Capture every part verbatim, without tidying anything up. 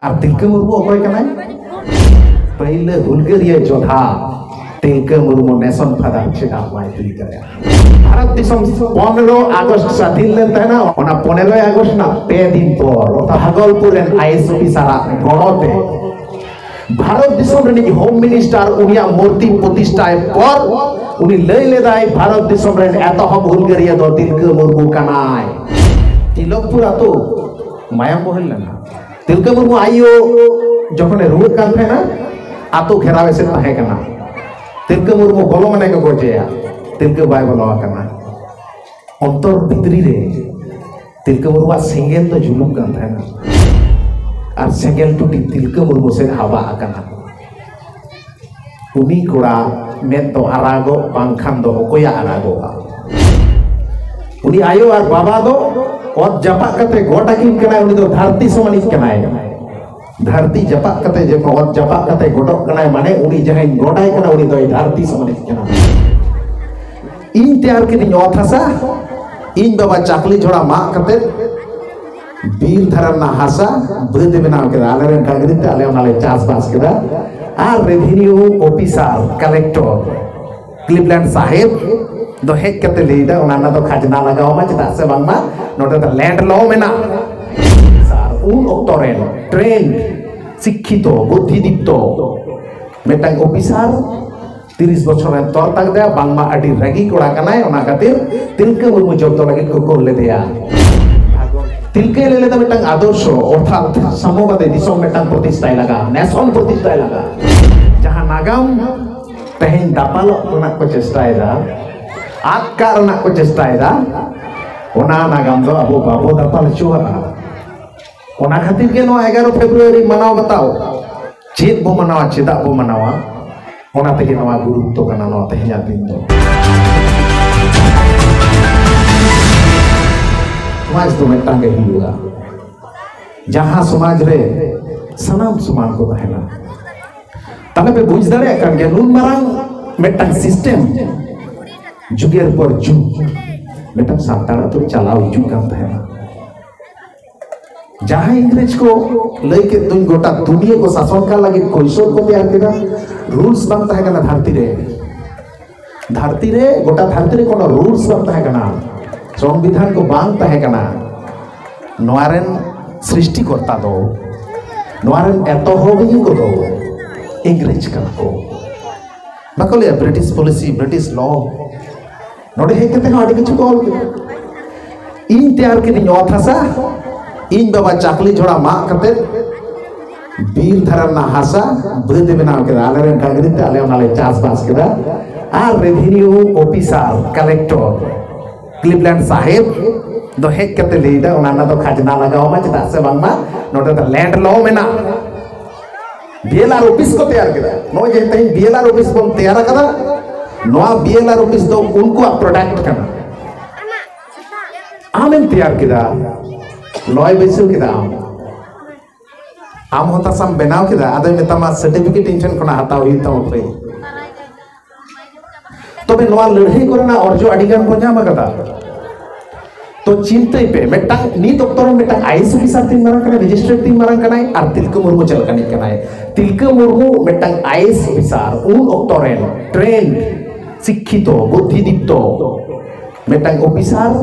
ᱟᱨ ᱛᱤᱞᱠᱟᱹ ᱢᱩᱨᱢᱩ ᱚᱠᱚᱭ ᱠᱟᱱᱟᱭ? ᱯᱟᱹᱭᱞᱟᱹ ᱦᱩᱞᱜᱟᱹᱨᱤᱭᱟᱹ ᱡᱚᱫᱷᱟ ᱛᱤᱞᱠᱟᱹ ᱢᱩᱨᱢᱩ ᱱᱮᱥᱚᱱ ᱯᱷᱟᱫᱟᱨ ᱪᱮᱫᱟᱜ ᱵᱟᱭ ᱦᱩᱭ ᱫᱟᱲᱮᱭᱟᱜᱼᱟ? ᱵᱷᱟᱨᱚᱛ ᱫᱤᱥᱚᱢ ᱯᱚᱱᱨᱚ ᱟᱜᱚᱥᱴ ᱥᱟᱹᱫᱷᱤᱱ ᱞᱮᱱ ᱛᱟᱦᱮᱱᱟ᱾ ᱚᱱᱟ ᱯᱚᱱᱨᱚᱭ ᱟᱜᱚᱥᱴ ᱨᱮᱱᱟᱜ ᱯᱮ ᱫᱤᱱ ᱯᱚᱨ ᱚᱨᱛᱷᱟᱛ ᱵᱷᱟᱜᱚᱞᱯᱩᱨ ᱨᱮᱱ ᱟᱭᱮᱥ ᱚᱯᱷᱤᱥᱟᱨᱟᱜ ᱜᱚᱲᱚ ᱛᱮ ᱵᱷᱟᱨᱚᱛ ᱫᱤᱥᱚᱢ ᱨᱤᱱᱤᱡ ᱦᱳᱢ ᱢᱤᱱᱤᱥᱴᱟᱨ ᱩᱱᱤᱭᱟᱜ ᱢᱩᱨᱛᱤ ᱯᱨᱚᱛᱤᱥᱴᱷᱟᱭ ᱯᱚᱨ ᱩᱱᱤ ᱞᱟᱹᱭ ᱞᱮᱫᱟᱭ, ᱵᱷᱟᱨᱚᱛ ᱫᱤᱥᱚᱢ ᱨᱮᱱ ᱮᱛᱚᱦᱚᱵ ᱦᱩᱞᱜᱟᱹᱨᱤᱭᱟᱹ ᱫᱚ ᱛᱤᱞᱠᱟᱹ ᱢᱩᱨᱢᱩ ᱠᱟᱱᱟᱭ᱾ ᱛᱤᱞᱚᱠᱯᱩᱨ ᱟᱛᱳ ᱢᱟᱭᱟᱢ ᱵᱚᱦᱮᱞ ᱞᱮᱱᱟ᱾ ᱛᱤᱞᱠᱟᱹ ᱢᱩᱨᱢᱩ ᱟᱭᱳ ᱡᱚᱠᱷᱚᱱᱮ ᱨᱩᱣᱟᱹᱜ ᱠᱟᱱ ᱛᱟᱦᱮᱱᱟ, ᱟᱛᱳ ᱜᱷᱮᱨᱟᱣ ᱮᱥᱮᱫ ᱛᱟᱦᱮᱸ ᱠᱟᱱᱟ᱾ ᱛᱤᱞᱠᱟᱹ ᱢᱩᱨᱢᱩ ᱵᱚᱞᱚ ᱢᱟᱱᱮ ᱠᱚ ᱜᱚᱡᱮᱭᱟ, ᱛᱤᱞᱠᱟᱹ ᱵᱟᱭ ᱵᱚᱞᱚ ᱟᱠᱟᱱᱟ᱾ ᱚᱱᱛᱚᱨ ᱵᱷᱤᱛᱨᱤ ᱨᱮ ᱛᱤᱞᱠᱟᱹ ᱢᱩᱨᱢᱩᱣᱟᱜ ᱥᱮᱸᱜᱮᱞ ᱫᱚ ᱡᱩᱞᱩᱜ ᱠᱟᱱ ᱛᱟᱦᱮᱱᱟ, ᱟᱨ ᱥᱮᱸᱜᱮᱞ ᱴᱩᱴᱤ ᱛᱤᱞᱠᱟᱹ ᱢᱩᱨᱢᱩ ᱥᱮᱫ ᱦᱟᱣᱟ ᱟᱠᱟᱱᱟ᱾ ᱩᱱᱤ ᱠᱚᱲᱟ ᱢᱮᱫ ᱫᱚ ᱟᱨᱟᱜᱚᱜ, ᱵᱟᱝᱠᱷᱟᱱ ᱫᱚ ᱚᱠᱚᱭᱟᱜ ᱟᱨᱟᱜᱚᱜᱼᱟ? ᱩᱱᱤ ᱟᱭᱳ ᱟᱨ ᱵᱟᱵᱟ ᱫᱚ ᱚᱛ ᱡᱟᱯᱟᱜ ᱠᱟᱛᱮ ᱜᱚᱴ ᱟᱹᱠᱤᱱ ᱠᱟᱱᱟᱭ, ᱩᱱᱤ ᱫᱚ ᱫᱷᱟᱹᱨᱛᱤ ᱥᱚᱢᱟᱱᱤᱡ ᱠᱟᱱᱟᱭ᱾ ᱫᱷᱟᱹᱨᱛᱤ ᱡᱟᱯᱟᱜ ᱠᱟᱛᱮ, ᱡᱚᱠᱷᱚᱱ ᱚᱛ ᱡᱟᱯᱟᱜ ᱠᱟᱛᱮ ᱜᱚᱰᱚᱜ ᱠᱟᱱᱟᱭ, ᱢᱟᱱᱮ ᱩᱱᱤ ᱡᱟᱦᱟᱸᱭ ᱜᱚᱰᱟᱭ ᱠᱟᱱᱟ, ᱩᱱᱤ ᱫᱚᱭ ᱫᱷᱟᱹᱨᱛᱤ ᱥᱚᱢᱟᱱᱤᱡ ᱠᱟᱱᱟ᱾ ᱤᱧ ᱛᱮᱭᱟᱨ ᱠᱤᱫᱤᱧ ᱚᱛ ᱦᱟᱥᱟ, ᱤᱧ ᱵᱟᱵᱟ ᱪᱟᱠᱞᱤ ᱡᱷᱚᱲᱟ ᱢᱟᱜ ᱠᱟᱛᱮ ᱵᱤᱨ ᱫᱷᱟᱨᱮ ᱨᱮᱱᱟᱜ ᱦᱟᱥᱟ ᱵᱟᱹᱫ ᱮ ᱵᱮᱱᱟᱣ ᱠᱮᱫᱟ, ᱟᱞᱮ ᱨᱮᱱ ᱰᱟᱝᱨᱤ ᱛᱮ ᱟᱞᱮ ᱚᱱᱟᱞᱮ ᱪᱟᱥᱵᱟᱥ ᱠᱮᱫᱟ᱾ ᱟᱨ ᱨᱮᱵᱷᱤᱱᱤᱭᱩ ᱚᱯᱷᱤᱥᱟᱨ, ᱠᱟᱞᱮᱠᱴᱚᱨ ᱠᱞᱤᱵᱞᱮᱱᱰ ᱥᱟᱦᱮᱵ ᱫᱚ ᱦᱮᱡ ᱠᱟᱛᱮ ᱞᱟᱹᱭᱫᱟ, ᱚᱱᱟ ᱨᱮᱱᱟᱜ ᱫᱚ ᱠᱷᱟᱡᱽᱱᱟ ᱞᱟᱜᱟᱣ ᱢᱟ, ᱪᱮᱫᱟᱜ ᱥᱮ ᱵᱟᱝᱢᱟ ᱱᱚᱰᱮ ᱫᱚ ᱞᱮᱱᱰ ᱞᱚ ᱢᱮᱱᱟᱜᱼᱟ᱾ ᱟᱨ ᱩᱱ ᱚᱠᱛᱚ ᱨᱮᱱ ᱴᱨᱮᱱᱰ, ᱥᱤᱠᱠᱷᱤᱛᱚ, ᱵᱩᱫᱽᱫᱷᱤᱫᱤᱯᱛᱚ ᱢᱤᱫᱴᱟᱝ ᱚᱯᱷᱤᱥᱟᱨ ᱛᱤᱨᱤᱥ ᱵᱚᱪᱷᱚᱨ ᱨᱮᱱ ᱛᱚᱨ ᱛᱟᱠ ᱫᱟᱭᱟ, ᱵᱟᱝᱢᱟ ᱟᱹᱰᱤ ᱨᱟᱹᱜᱤ ᱠᱚᱲᱟ ᱠᱟᱱᱟᱭ, ᱚᱱᱟ ᱠᱷᱟᱹᱛᱤᱨ ᱛᱤᱞᱠᱟᱹ ᱢᱩᱨᱢᱩ ᱡᱚᱵᱫᱚ ᱞᱟᱹᱜᱤᱫ ᱠᱚ ᱠᱳᱞ ᱞᱮᱫᱮᱭᱟ᱾ ᱛᱤᱞᱠᱟᱹᱭ ᱞᱟᱹᱭ ᱞᱮᱫᱟ ᱢᱤᱫᱴᱟᱝ ᱟᱫᱚᱨᱥᱚ, ᱚᱨᱛᱷᱟᱛ ᱥᱟᱢᱚᱵᱟᱫᱤ ᱫᱤᱥᱚᱢ ᱢᱤᱫᱴᱟᱝ ᱯᱨᱚᱛᱤᱥᱴᱷᱟᱭ ᱞᱟᱜᱟᱜᱼᱟ, ᱱᱮᱥᱚᱱ ᱯᱨᱚᱛᱤᱥᱴᱷᱟᱭ ᱞᱟᱜᱟᱜᱼᱟ, ᱡᱟᱦᱟᱸ ᱱᱟᱜᱟᱢ ᱛᱮᱦᱮᱧ ᱫᱟᱯᱟᱞᱚᱜ ᱨᱮᱱᱟᱜ ᱠᱚ ᱪᱮᱥᱴᱟᱭᱮᱫᱟ, ᱟᱫ ᱠᱟᱜ ᱨᱮᱱᱟᱜ ᱠᱚ ᱪᱮᱥᱴᱟᱭᱮᱫᱟ, ᱚᱱᱟ ᱱᱟᱜᱟᱢ ᱫᱚ ᱟᱵᱚ ᱵᱟᱵᱚ ᱫᱟᱯᱟᱞ ᱦᱚᱪᱚᱣᱟᱜᱼᱟ᱾ ᱚᱱᱟ ᱠᱷᱟᱹᱛᱤᱨ ᱜᱮ ᱱᱚᱣᱟ ᱮᱜᱟᱨᱚ ᱯᱷᱮᱵᱽᱨᱩᱣᱟᱨᱤ ᱢᱟᱱᱟᱣ ᱵᱟᱛᱟᱣ᱾ ᱪᱮᱫ ᱵᱚ ᱢᱟᱱᱟᱣᱟ, ᱪᱮᱫᱟᱜ ᱵᱚ ᱢᱟᱱᱟᱣᱟ, ᱚᱱᱟ ᱛᱮᱜᱮ ᱱᱚᱣᱟ ᱜᱩᱨᱩᱛᱛᱚ ᱠᱟᱱᱟ ᱱᱚᱣᱟ ᱛᱮᱦᱮᱧᱟᱜ ᱫᱤᱱ ᱫᱚ᱾ ᱥᱚᱢᱟᱡᱽ ᱫᱚ ᱢᱤᱫᱴᱟᱝ ᱜᱮ ᱦᱩᱭᱩᱜᱼᱟ, ᱡᱟᱦᱟᱸ ᱥᱚᱢᱟᱡᱽ ᱨᱮ ᱥᱟᱱᱟᱢ ᱥᱚᱢᱟᱱ ᱠᱚ ᱛᱟᱦᱮᱱᱟ᱾ ᱛᱟᱦᱞᱮ ᱯᱮ ᱵᱩᱡᱽ ᱫᱟᱲᱮᱭᱟᱜ ᱠᱟᱱ ᱜᱮᱭᱟ, ᱱᱩᱱ ᱢᱟᱨᱟᱝ ᱢᱤᱫᱴᱟᱝ ᱥᱤᱥᱴᱮᱢ ᱡᱩᱜᱮᱨ ᱯᱚᱨ ᱡᱩᱜᱽ ᱢᱤᱫᱴᱟᱝ ᱥᱟᱱᱛᱟᱲ ᱟᱛᱳ ᱨᱮ ᱪᱟᱞᱟᱣ ᱦᱤᱡᱩᱜ ᱠᱟᱱ ᱛᱟᱦᱮᱱᱟ᱾ ᱡᱟᱦᱟᱸᱭ ᱤᱝᱨᱮᱡᱽ ᱠᱚ ᱞᱟᱹᱭ ᱠᱮᱫ ᱫᱩᱧ ᱜᱚᱴᱟ ᱫᱩᱱᱤᱭᱟᱹ ᱠᱚ ᱥᱟᱥᱚᱱ ᱠᱟᱜ ᱞᱟᱹᱜᱤᱫ ᱠᱚᱭᱥᱚᱨ ᱠᱚ ᱛᱮᱭᱟᱨ ᱠᱮᱫᱟ, ᱨᱩᱞᱥ ᱵᱟᱝ ᱛᱟᱦᱮᱸ ᱠᱟᱱᱟ ᱫᱷᱟᱹᱨᱛᱤ ᱨᱮ᱾ ᱫᱷᱟᱹᱨᱛᱤ ᱨᱮ, ᱜᱚᱴᱟ ᱫᱷᱟᱹᱨᱛᱤ ᱨᱮ ᱠᱳᱱᱳ ᱨᱩᱞᱥ ᱵᱟᱝ ᱛᱟᱦᱮᱸ ᱠᱟᱱᱟ, ᱥᱚᱝᱵᱤᱫᱷᱟᱱ ᱠᱚ ᱵᱟᱝ ᱛᱟᱦᱮᱸ ᱠᱟᱱᱟ᱾ ᱱᱚᱣᱟ ᱨᱮᱱ ᱥᱨᱤᱥᱴᱤᱠᱚᱨᱛᱟ ᱫᱚ, ᱱᱚᱣᱟ ᱨᱮᱱ ᱮᱛᱚᱦᱚᱵᱤᱭᱟᱹ ᱠᱚᱫᱚ ᱤᱝᱨᱮᱡᱽ ᱠᱟᱱᱟ ᱠᱚ᱾ ᱵᱟᱠᱚ ᱞᱟᱹᱭᱟ ᱵᱨᱤᱴᱤᱥ ᱯᱚᱞᱤᱥᱤ, ᱵᱨᱤᱴᱤᱥ ᱞᱚ᱾ ᱱᱚᱰᱮ ᱦᱮᱡ ᱠᱟᱛᱮ ᱦᱚᱸ ᱟᱹᱰᱤ ᱠᱤᱪᱷᱩ ᱠᱚ ᱚᱞ ᱠᱮᱫᱟ᱾ ᱤᱧ ᱛᱮᱭᱟᱨ ᱠᱤᱫᱤᱧ ᱚᱛ ᱦᱟᱥᱟ, ᱤᱧ ᱵᱟᱵᱟ ᱪᱟᱠᱞᱤ ᱡᱷᱚᱲᱟ ᱢᱟᱜ ᱠᱟᱛᱮ ᱵᱤᱨ ᱫᱷᱟᱨᱮ ᱨᱮᱱᱟᱜ ᱦᱟᱥᱟ ᱵᱟᱹᱫ ᱮ ᱵᱮᱱᱟᱣ ᱠᱮᱫᱟ, ᱟᱞᱮ ᱨᱮᱱ ᱰᱟᱝᱨᱤ ᱛᱮ ᱟᱞᱮ ᱚᱱᱟ ᱞᱮ ᱪᱟᱥᱵᱟᱥ ᱠᱮᱫᱟ᱾ ᱟᱨ ᱨᱮᱵᱷᱤᱱᱤᱭᱩ ᱚᱯᱷᱤᱥᱟᱨ, ᱠᱟᱞᱮᱠᱴᱚᱨ ᱠᱞᱤᱵᱞᱮᱱᱰ ᱥᱟᱦᱮᱵ ᱫᱚ ᱦᱮᱡ ᱠᱟᱛᱮ ᱞᱟᱹᱭᱫᱟ, ᱚᱱᱟ ᱨᱮᱱᱟᱜ ᱫᱚ ᱠᱷᱟᱡᱽᱱᱟ ᱞᱟᱜᱟᱣ ᱟᱢᱟ, ᱪᱮᱫᱟᱜ ᱥᱮ ᱵᱟᱝᱢᱟ ᱱᱚᱰᱮ ᱫᱚ ᱞᱮᱱᱰ ᱞᱚ ᱢᱮᱱᱟᱜᱼᱟ᱾ ᱵᱤ ᱮᱞ ᱟᱨ ᱚᱯᱷᱤᱥ ᱠᱚ ᱛᱮᱭᱟᱨ ᱠᱮᱫᱟ᱾ ᱱᱚᱜᱼᱚᱭ ᱡᱮ ᱛᱮᱦᱮᱧ ᱵᱤ ᱮᱞ ᱟᱨ ᱚᱯᱷᱤᱥ ᱵᱚᱱ ᱛᱮᱭᱟᱨ ᱟᱠᱟᱫᱟ, ᱱᱚᱣᱟ ᱵᱤ ᱮᱞ ᱟᱨ ᱚᱯᱷᱤᱥ ᱫᱚ ᱩᱱᱠᱩᱣᱟᱜ ᱯᱨᱚᱰᱟᱠᱴ ᱠᱟᱱᱟ᱾ ᱟᱢᱮᱢ ᱛᱮᱭᱟᱨ ᱠᱮᱫᱟ, ᱞᱚᱭ ᱵᱟᱹᱭᱥᱟᱹᱣ ᱠᱮᱫᱟ ᱟᱢ᱾ ᱟᱢ ᱦᱚᱸ ᱛᱟᱥᱟᱢ ᱵᱮᱱᱟᱣ ᱠᱮᱫᱟ, ᱟᱫᱚᱭ ᱢᱮᱛᱟᱢᱟ certificate ᱤᱧ ᱴᱷᱮᱱ ᱠᱷᱚᱱᱟᱜ ᱦᱟᱛᱟᱣ ᱦᱩᱭᱩᱜ ᱛᱟᱢᱟ ᱯᱷᱨᱤ᱾ ᱛᱚᱵᱮ ᱱᱚᱣᱟ ᱞᱟᱹᱲᱦᱟᱹᱭ ᱠᱚᱨᱮᱱᱟᱜ ᱚᱨᱡᱚ ᱟᱹᱰᱤ ᱜᱟᱱ ᱵᱚᱱ ᱧᱟᱢ ᱟᱠᱟᱫᱟ᱾ ᱛᱚ ᱪᱤᱱᱛᱟᱹᱭ ᱯᱮ, ᱢᱤᱫᱴᱟᱝ ᱱᱤᱛ ᱚᱠᱛᱚ ᱨᱮ ᱢᱤᱫᱴᱟᱝ ᱟᱭ ᱮ ᱮᱥ ᱚᱯᱷᱤᱥᱟᱨ ᱛᱤᱱ ᱢᱟᱨᱟᱝ ᱠᱟᱱᱟᱭ, ᱢᱮᱡᱤᱥᱴᱨᱮᱴ ᱛᱤᱱ ᱢᱟᱨᱟᱝ ᱠᱟᱱᱟᱭ, ᱟᱨ ᱛᱤᱞᱠᱟᱹ ᱢᱩᱨᱢᱩ ᱪᱮᱫ ᱞᱮᱠᱟᱱᱤᱡ ᱠᱟᱱᱟᱭ? ᱛᱤᱞᱠᱟᱹ ᱢᱩᱨᱢᱩ ᱢᱤᱫᱴᱟᱝ ᱟᱭ ᱮ ᱮᱥ ᱚᱯᱷᱤᱥᱟᱨ, ᱩᱱ ᱚᱠᱛᱚ ᱨᱮᱱ ᱴᱨᱮᱱᱰ, ᱥᱤᱠᱠᱷᱤᱛᱚ, ᱵᱩᱫᱽᱫᱷᱤᱫᱤᱯᱛᱚ ᱢᱤᱫᱴᱟᱝ ᱚᱯᱷᱤᱥᱟᱨ,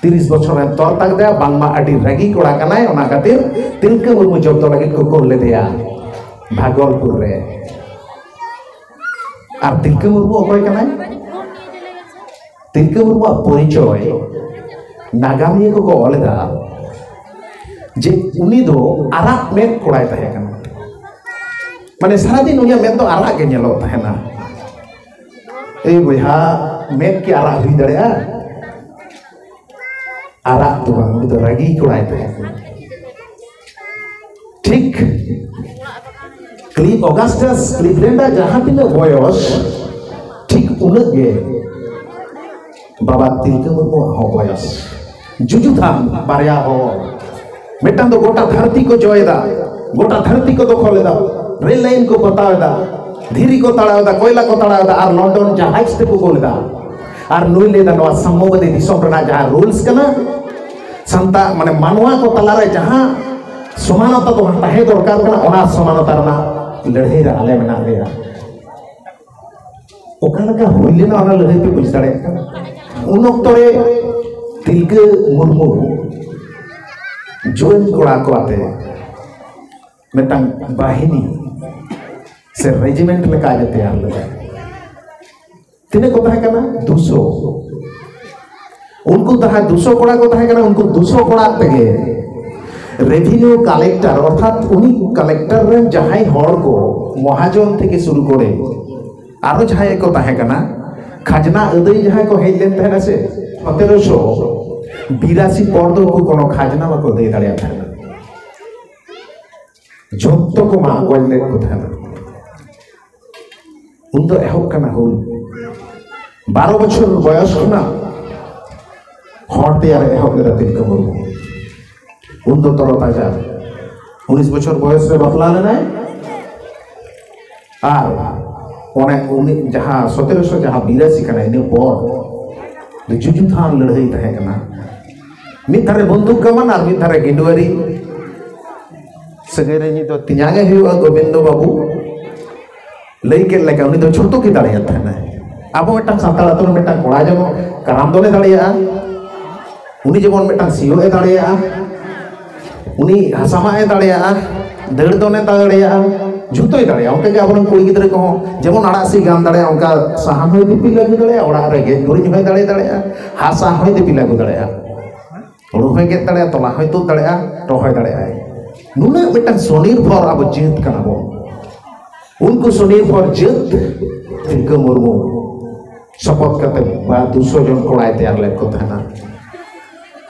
ᱛᱤᱨᱤᱥ ᱵᱚᱪᱷᱚᱨ ᱨᱮᱱ ᱛᱚᱨ ᱛᱟᱠ ᱫᱮᱭᱟ, ᱵᱟᱝᱢᱟ ᱟᱹᱰᱤ ᱨᱟᱹᱜᱤ ᱠᱚᱲᱟ ᱠᱟᱱᱟᱭ, ᱚᱱᱟ ᱠᱷᱟᱹᱛᱤᱨ ᱛᱤᱞᱠᱟᱹ ᱢᱩᱨᱢᱩ ᱡᱚᱵᱫᱚ ᱞᱟᱹᱜᱤᱫ ᱠᱚ ᱠᱳᱞ ᱞᱮᱫᱮᱭᱟ ᱵᱷᱟᱜᱚᱞᱯᱩᱨ ᱨᱮ᱾ ᱟᱨ ᱛᱤᱞᱠᱟᱹ ᱢᱩᱨᱢᱩ ᱚᱠᱚᱭ ᱠᱟᱱᱟᱭ? ᱛᱤᱞᱠᱟᱹ ᱢᱩᱨᱢᱩᱣᱟᱜ ᱯᱚᱨᱤᱪᱚᱭ ᱱᱟᱜᱟᱢᱤᱭᱟᱹ ᱠᱚᱠᱚ ᱚᱞ ᱮᱫᱟ ᱡᱮ ᱩᱱᱤ ᱫᱚ ᱟᱨᱟᱜ ᱢᱮᱫ ᱠᱚᱲᱟᱭ ᱛᱟᱦᱮᱸ ᱠᱟᱱᱟ᱾ ᱢᱟᱱᱮ ᱥᱟᱨᱟᱫᱤᱱ ᱩᱱᱤᱭᱟᱜ ᱢᱮᱫ ᱫᱚ ᱟᱨᱟᱜ ᱜᱮ ᱧᱮᱞᱚᱜ ᱛᱟᱦᱮᱱᱟ᱾ ᱮᱭ ᱵᱚᱭᱦᱟ, ᱢᱮᱫ ᱠᱤ ᱟᱨᱟᱜ ᱦᱩᱭ ᱫᱟᱲᱮᱭᱟᱜᱼᱟ? ᱟᱨᱟᱜ ᱫᱚ ᱵᱟᱝ, ᱩᱱᱤ ᱫᱚ ᱨᱟᱹᱜᱤ ᱠᱚᱲᱟᱭ ᱛᱟᱦᱮᱸ ᱠᱟᱱᱟ᱾ ᱴᱷᱤᱠ ᱠᱞᱤ-, ᱚᱜᱟᱥᱴᱟᱥ ᱠᱞᱤᱵᱞᱮᱱᱰᱟᱜ ᱡᱟᱦᱟᱸ ᱛᱤᱱᱟᱹᱜ ᱵᱚᱭᱚᱥ, ᱴᱷᱤᱠ ᱩᱱᱟᱹᱜ ᱜᱮ ᱵᱟᱵᱟ ᱛᱤᱞᱠᱟᱹ ᱢᱩᱨᱢᱩᱣᱟᱜ ᱦᱚᱸ ᱵᱚᱭᱚᱥ᱾ ᱡᱩᱡᱩ ᱛᱷᱟᱢ ᱵᱟᱨᱭᱟ ᱦᱚᱲ, ᱢᱤᱫᱴᱟᱝ ᱫᱚ ᱜᱚᱴᱟ ᱫᱷᱟᱹᱨᱛᱤ ᱠᱚ ᱡᱚᱭ ᱮᱫᱟ, ᱜᱚᱴᱟ ᱫᱷᱟᱹᱨᱛᱤ ᱠᱚ ᱫᱚᱠᱷᱚᱞ ᱮᱫᱟ, ᱨᱮᱞ ᱞᱟᱭᱤᱱ ᱠᱚ ᱯᱚᱛᱟᱣ ᱮᱫᱟ, ᱫᱷᱤᱨᱤ ᱠᱚ ᱛᱟᱲᱟᱣ ᱮᱫᱟ, ᱠᱚᱭᱞᱟ ᱠᱚ ᱛᱟᱲᱟᱣ ᱮᱫᱟ, ᱟᱨ ᱞᱚᱱᱰᱚᱱ ᱡᱟᱦᱟᱡᱽ ᱛᱮᱠᱚ ᱜᱳᱞ ᱮᱫᱟ᱾ ᱟᱨ ᱱᱩᱭ ᱞᱟᱹᱭ ᱮᱫᱟ, ᱱᱚᱣᱟ ᱥᱟᱢᱢᱚᱵᱟᱫᱤ ᱫᱤᱥᱚᱢ ᱨᱮᱱᱟᱜ ᱡᱟᱦᱟᱸ ᱨᱩᱞᱥ ᱠᱟᱱᱟ, ᱥᱟᱱᱛᱟᱲ ᱢᱟᱱᱮ ᱢᱟᱱᱣᱟ ᱠᱚ ᱛᱟᱞᱟᱨᱮ ᱡᱟᱦᱟᱸ ᱥᱚᱢᱟᱱᱚᱛᱟ ᱫᱚ ᱛᱟᱦᱮᱸ ᱫᱚᱨᱠᱟᱨ ᱠᱟᱱᱟ, ᱚᱱᱟ ᱥᱚᱢᱟᱱᱚᱛᱟ ᱨᱮᱱᱟᱜ ᱞᱟᱹᱲᱦᱟᱹᱭ ᱨᱮ ᱟᱞᱮ ᱢᱮᱱᱟᱜ ᱞᱮᱭᱟ᱾ ᱚᱠᱟ ᱞᱮᱠᱟ ᱦᱩᱭ ᱞᱮᱱᱟ ᱚᱱᱟ ᱞᱟᱹᱲᱦᱟᱹᱭ ᱯᱮ ᱵᱩᱡᱽ ᱫᱟᱲᱮᱭᱟᱜ ᱠᱟᱱᱟ? ᱩᱱ ᱚᱠᱛᱚ ᱨᱮ ᱛᱤᱞᱠᱟᱹ ᱢᱩᱨᱢᱩ ᱡᱩᱣᱟᱹᱱ ᱠᱚᱲᱟ ᱠᱚ ᱟᱛᱮ ᱢᱤᱫᱴᱟᱝ ᱵᱟᱦᱤᱱᱤ ᱥᱮ ᱨᱮᱡᱤᱢᱮᱱᱴ ᱞᱮᱠᱟ ᱟᱡ ᱮ ᱛᱮᱭᱟᱨ ᱞᱮᱫᱟ᱾ ᱛᱤᱱᱟᱹᱜ ᱠᱚ ᱛᱟᱦᱮᱸ ᱠᱟᱱᱟ? ᱫᱩᱥᱚ᱾ ᱩᱱᱠᱩ ᱡᱟᱦᱟᱸ ᱫᱩᱥᱚ ᱠᱚᱲᱟ ᱠᱚ ᱛᱟᱦᱮᱸ ᱠᱟᱱᱟ, ᱩᱱᱠᱩ ᱫᱩᱥᱚ ᱠᱚᱲᱟ ᱛᱮᱜᱮ ᱨᱮᱵᱷᱤᱱᱤᱭᱩ ᱠᱟᱞᱮᱠᱴᱟᱨ, ᱚᱨᱛᱷᱟᱛ ᱩᱱᱤ ᱠᱟᱞᱮᱠᱴᱟᱨ ᱨᱮᱱ ᱡᱟᱦᱟᱸᱭ ᱦᱚᱲ ᱠᱚ, ᱢᱚᱦᱟᱡᱚᱱ ᱛᱷᱮᱠᱮ ᱥᱩᱨᱩ ᱠᱚᱨᱮ ᱟᱨᱚ ᱡᱟᱦᱟᱸᱭ ᱠᱚ ᱛᱟᱦᱮᱸ ᱠᱟᱱᱟ, ᱠᱷᱟᱡᱽᱱᱟ ᱟᱹᱫᱟᱹᱭ ᱡᱟᱦᱟᱸᱭ ᱠᱚ ᱦᱮᱡ ᱞᱮᱱ ᱛᱟᱦᱮᱱᱟ ᱥᱮ, ᱥᱚᱛᱮᱨᱚᱥᱚ ᱵᱤᱨᱟᱥᱤ ᱯᱚᱨ ᱫᱚ ᱩᱱᱠᱩ ᱠᱳᱱᱳ ᱠᱷᱟᱡᱽᱱᱟ ᱵᱟᱠᱚ ᱟᱹᱫᱟᱹᱭ ᱫᱟᱲᱮᱭᱟᱜ ᱛᱟᱦᱮᱱᱟ᱾ ᱡᱷᱚᱛᱚ ᱠᱚ ᱢᱟᱜ ᱜᱚᱡ ᱞᱮᱫ ᱠᱚ ᱛᱟᱦᱮᱱᱟ᱾ ᱩᱱ ᱫᱚ ᱮᱦᱚᱵ ᱠᱟᱱᱟ ᱦᱩᱞ᱾ ᱵᱟᱨᱚ ᱵᱚᱪᱷᱚᱨ ᱵᱚᱭᱚᱥ ᱠᱷᱚᱱᱟᱜ ᱦᱚᱲ ᱛᱮᱭᱟᱨ ᱮ ᱮᱦᱚᱵ ᱞᱮᱫᱟ ᱛᱤᱞᱠᱟᱹ ᱢᱩᱨᱢᱩ᱾ ᱩᱱ ᱫᱚ ᱛᱚᱨᱚ ᱛᱟᱡᱟ, ᱩᱱᱤᱥ ᱵᱚᱪᱷᱚᱨ ᱵᱚᱭᱚᱥ ᱨᱮ ᱵᱟᱯᱞᱟ ᱞᱮᱱᱟᱭ᱾ ᱟᱨ ᱚᱱᱮ ᱩᱱᱤ ᱡᱟᱦᱟᱸ ᱥᱚᱛᱮᱨᱚᱥᱚ ᱡᱟᱦᱟᱸ ᱵᱤᱨᱟᱥᱤ ᱠᱟᱱᱟ, ᱤᱱᱟᱹ ᱯᱚᱨ ᱡᱩᱡᱩ ᱛᱷᱟᱱ ᱞᱟᱹᱲᱦᱟᱹᱭ ᱛᱟᱦᱮᱸ ᱠᱟᱱᱟ᱾ ᱢᱤᱫ ᱫᱷᱟᱨᱮ ᱵᱚᱱᱫᱩᱠ ᱠᱟᱢᱟᱱ ᱟᱨ ᱢᱤᱫ ᱫᱷᱟᱨᱮ ᱜᱤᱸᱰᱣᱟᱹᱨᱤ᱾ ᱥᱟᱹᱜᱟᱹᱭ ᱨᱮ ᱱᱤᱛ ᱫᱚ ᱛᱮᱧᱟᱝ ᱮ ᱦᱩᱭᱩᱜᱼᱟ ᱜᱳᱵᱤᱱᱫᱚ ᱵᱟᱹᱵᱩ᱾ ᱞᱟᱹᱭ ᱠᱮᱫ ᱞᱮᱠᱟ, ᱩᱱᱤ ᱫᱚ ᱡᱷᱚᱛᱚ ᱜᱮ ᱫᱟᱲᱮᱭᱟᱜ ᱛᱟᱦᱮᱱᱟᱭ᱾ ᱟᱵᱚ ᱢᱤᱫᱴᱟᱝ ᱥᱟᱱᱛᱟᱲ ᱟᱹᱛᱩ ᱨᱮ ᱢᱤᱫᱴᱟᱝ ᱠᱚᱲᱟ ᱡᱮᱢᱚᱱ ᱠᱟᱨᱟᱢ ᱫᱚᱱᱮ ᱫᱟᱲᱮᱭᱟᱜᱼᱟ, ᱩᱱᱤ ᱡᱮᱢᱚᱱ ᱢᱤᱫᱴᱟᱝ ᱥᱤᱭᱳᱜ ᱮ ᱫᱟᱲᱮᱭᱟᱜᱼᱟ, ᱩᱱᱤ ᱦᱟᱥᱟ ᱢᱟᱜ ᱮ ᱫᱟᱲᱮᱭᱟᱜᱼᱟ, ᱫᱟᱹᱲ ᱫᱚᱱᱮ ᱫᱟᱲᱮᱭᱟᱜᱼᱟ, ᱡᱷᱚᱛᱚᱭ ᱫᱟᱲᱮᱭᱟᱜᱼᱟ᱾ ᱚᱱᱠᱟ ᱜᱮ ᱟᱵᱚᱨᱮᱱ ᱠᱩᱲᱤ ᱜᱤᱫᱽᱨᱟᱹ ᱠᱚᱦᱚᱸ ᱡᱮᱢᱚᱱ ᱟᱲᱟᱜ ᱥᱤᱫ ᱜᱟᱱ ᱫᱟᱲᱮᱭᱟᱜᱼᱟ, ᱚᱱᱠᱟ ᱥᱟᱦᱟᱱ ᱦᱚᱸᱭ ᱫᱤᱯᱤᱞ ᱟᱹᱜᱩ ᱫᱟᱲᱮᱭᱟᱜᱼᱟ, ᱚᱲᱟᱜ ᱨᱮ ᱜᱮᱡ ᱜᱩᱨᱤᱡ ᱦᱚᱸᱭ ᱫᱟᱲᱮ ᱫᱟᱲᱮᱭᱟᱜᱼᱟ, ᱦᱟᱥᱟ ᱦᱚᱸᱭ ᱫᱤᱯᱤᱞ ᱟᱹᱜᱩ ᱫᱟᱲᱮᱭᱟᱜᱼᱟ᱾ ᱦᱩᱲᱩ ᱦᱚᱸᱭ ᱜᱮᱫ ᱫᱟᱲᱮᱭᱟᱜᱼᱟ, ᱛᱚᱞᱟ ᱦᱚᱸᱭ ᱛᱩᱫ ᱫᱟᱲᱮᱭᱟᱜᱼᱟ, ᱨᱚᱦᱚᱭ ᱫᱟᱲᱮᱭᱟᱜᱼᱟᱭ᱾ ᱱᱩᱱᱟᱹᱜ ᱢᱤᱫᱴᱟᱝ ᱥᱚᱱᱤᱨᱵᱷᱚᱨ ᱟᱵᱚ ᱡᱟᱹᱛ ᱠᱟᱱᱟ ᱵᱚᱱ᱾ ᱩᱱᱠᱩ ᱥᱚᱱᱤᱨᱵᱷᱚᱨ ᱡᱟᱹᱛ ᱛᱤᱞᱠᱟᱹ ᱢᱩᱨᱢᱩ ᱥᱚᱯᱚᱛ ᱠᱟᱛᱮ ᱵᱟ ᱫᱩᱥᱚ ᱡᱚᱱ ᱠᱚᱲᱟᱭ ᱛᱮᱭᱟᱨ ᱞᱮᱫ ᱠᱚ ᱛᱟᱦᱮᱱᱟ᱾